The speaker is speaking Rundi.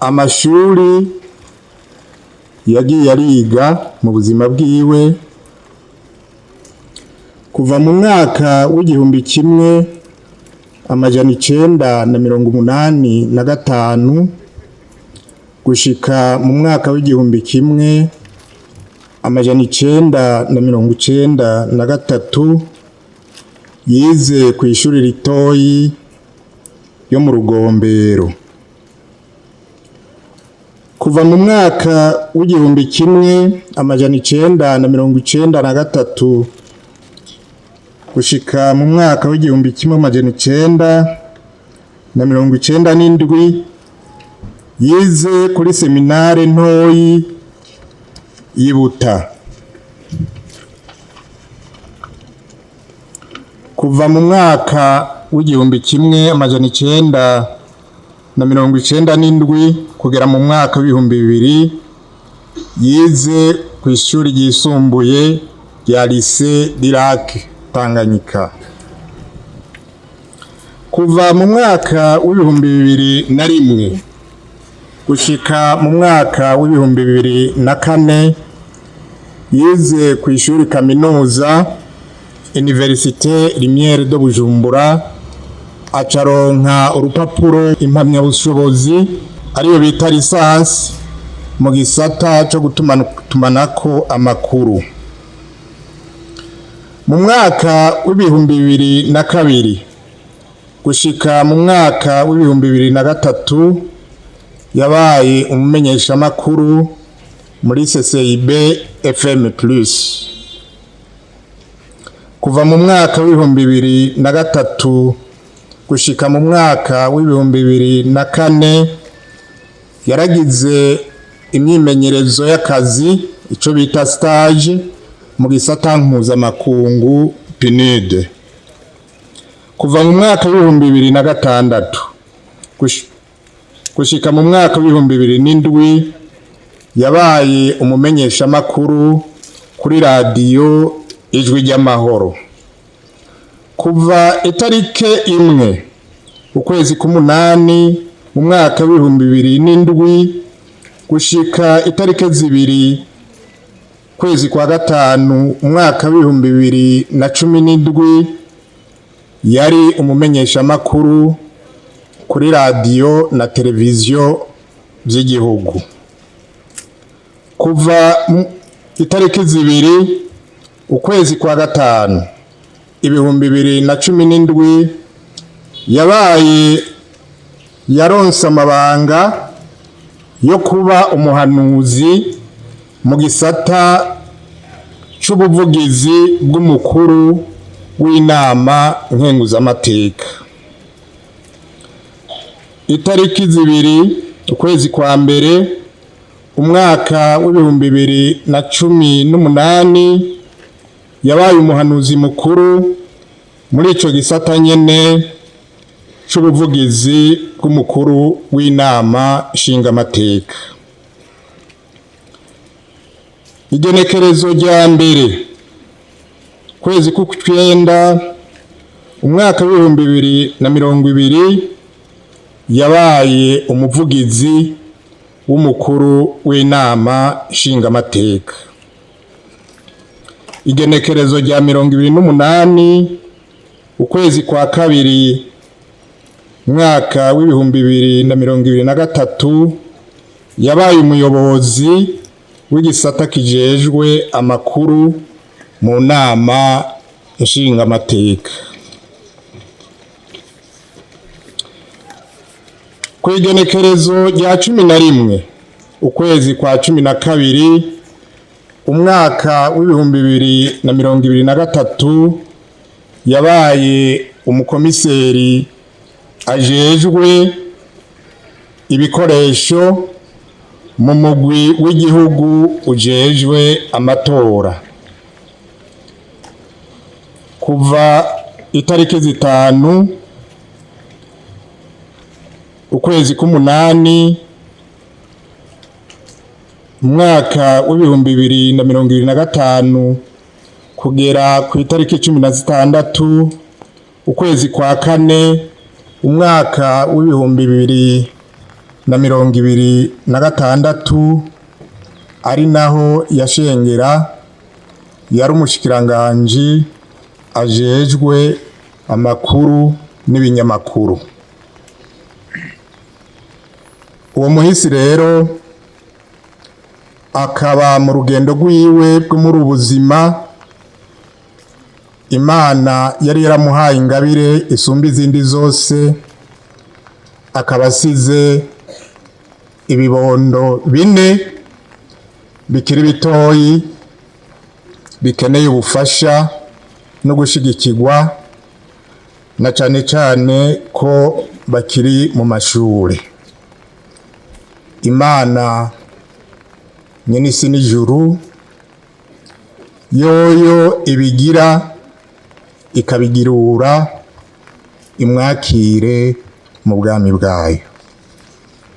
Amashuri yagiye ariga mu buzima bwiwe: kuva mu mwaka w'1985 gushika mu mwaka w'1993, yize ku ishuri ritoyi yo mu Rugombero. Kuva mu mwaka w'1993 gushika mu mwaka w'1997, yize kuri seminare ntoyi y'i Buta. Kuva mu mwaka w'1997 kugera mu mwaka w'2000, yize ku ishuri ryisumbuye rya Lycée du Lac Tanganyika. Kuva mu mwaka w'2001 gushika mu mwaka w'2004, yize ku ishuri kaminuza Université Lumière de Bujumbura, acaronka urupapuro impamyabushobozi ariyo bita licence mu gisata cyo gutumatumanako amakuru. Mu mwaka w'2002 gushika mu mwaka w'2003, yabaye umumenyeshamakuru muri CCIB FM Plus. Kuva mu mwaka w'2003 gushika mu mwaka w'2004, yaragize imyimenyerezo y'akazi, ico bita stage, mu gisata mpuzamakungu PNUD. Kuva mu mwaka w'2006 gushika mu mwaka w'2007, yabaye umumenyeshamakuru kuri radiyo Ijwi ry'Amahoro. Kuva itarike 1 ukwezi k'umunani mu mwaka w'2007 gushika itarike 2 kwezi kwa gatanu umwaka w'2017, yari umumenyeshamakuru kuri radiyo na televiziyo by'igihugu. Kuva itariki 2 ukwezi kwa gatanu 2017, yabaye yaronse amabanga yo kuba umuhanuzi mu gisata c'ubuvugizi bw'umukuru w'inama nkenguzamateka. Itariki 2 ukwezi kwa mbere umwaka w'2018, yabaye umuhanuzi mukuru muri ico gisata nyene c'ubuvugizi bw'umukuru w'inama nshingamateka. Igenekerezo rya 1 kwezi k'ukwenda umwaka w'2020, yabaye umuvugizi w'umukuru w'inama nshingamateka. Igenekerezo rya 28 ukwezi kwa kabiri umwaka w'2023, yabaye umuyobozi w'igisata kijejwe amakuru mu nama nshingamateka. Ku igenekerezo rya 11 ukwezi kwa 12 umwaka w'2023, yabaye umukomiseri ajejwe ibikoresho mu mugwi w'igihugu ujejwe amatora. Kuva itariki 5 ukwezi k'umunani umwaka w'2025 kugera ku itariki 16 ukwezi kwa kane umwaka w'ibihumbi bibiri 2026, ari naho yashengera, yari umushikiranganji ajejwe amakuru n'ibinyamakuru. Uwo muhisi rero akaba mu rugendo rwiwe rwo muri ubuzima, Imana yari yaramuhaye ingabire isumba izindi zose, akaba asize ibibondo bine bikiri bitoyi bikeneye ubufasha no gushigikirwa, na cane cane ko bakiri mu mashure. Imana nyene isi n'ijuru yoyo ibigira ikabigirura, imwakire mu bwami bwayo.